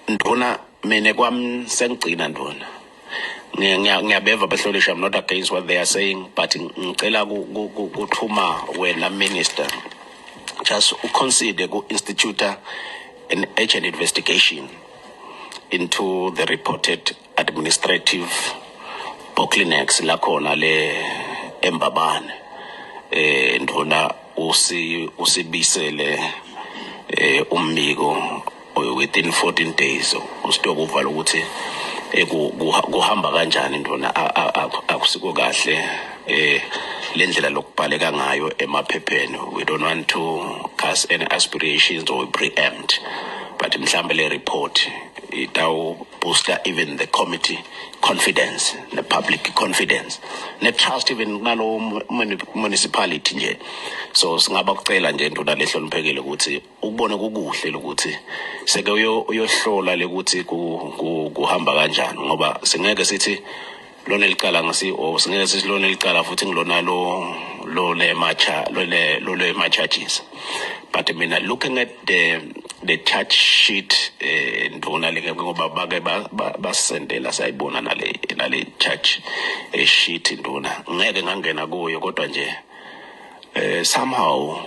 Ndvuna, mina kwami sengigcina, ndvuna. Ngiyabeva behlolisha. I'm not against what they are saying, but ngicela kuthuma wena, minister, just uconsider ku-institute an urgent investigation into the reported administrative bottlenecks lakhona le eMbabane. Ndvuna, usibisele umbiko within 14 days, usitokuvala ukuthi kuhamba kanjani, ndvuna. Akusiko kahle lendlela lokubhaleka ngayo emaphepheni. We don't want to cast any aspirations or preempt, but mhlambe le report itawu booster even the committee confidence, the public confidence ne trust even nalo municipality nje. So singaba kucela nje, ndvuna lehloniphekile, ukuthi ukubone kukuhle ukuthi seke uyohlola lekuthi kuhamba kanjani, ngoba singeke sithi lona licala ngisi or singeke sithi lona licala futhi ngilona lo le macha lo le ma charges. But mina, looking at the charge sheet, ndvuna, leke ngoba bake basendela sayibona nale charge sheet, ndvuna, ngeke ngangena kuyo, kodwa nje somehow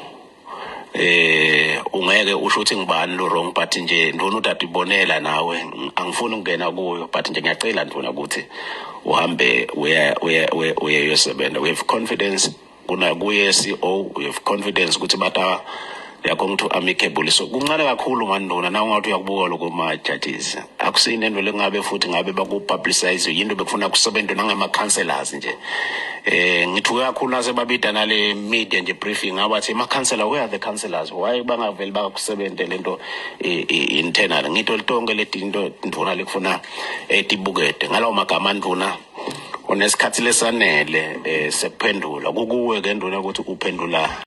ungeke usho ukuthi ngibani lo wrong, but nje, ndvuna, utatibonela nawe. Angifuni ukungena kuyo, but nje ngiyacela, ndvuna, ukuthi uhambe uya uya uya uyosebenza. We have confidence kuna kuye CO, we have confidence ukuthi bata they are going to amicable. So kuncane kakhulu mani, ndvuna, na ungathi uyakubuka lokho ma judges, akusini into lengabe futhi ngabe baku-publicize yinto bekufuna kusebenza nangama-councillors nje. Ngithuke kakhulu nase babida nale media nje briefing, abathi ama-councillor, where are the councillors? Why bangaveli bakusebente lento internal? Ngito litonke letinto, ndvuna, lekufuna tibukete ngalawo magama. Ndvuna, unesikhathi lesanele sekuphendula. Kukuwe ke, ndvuna, ukuthi uphendula.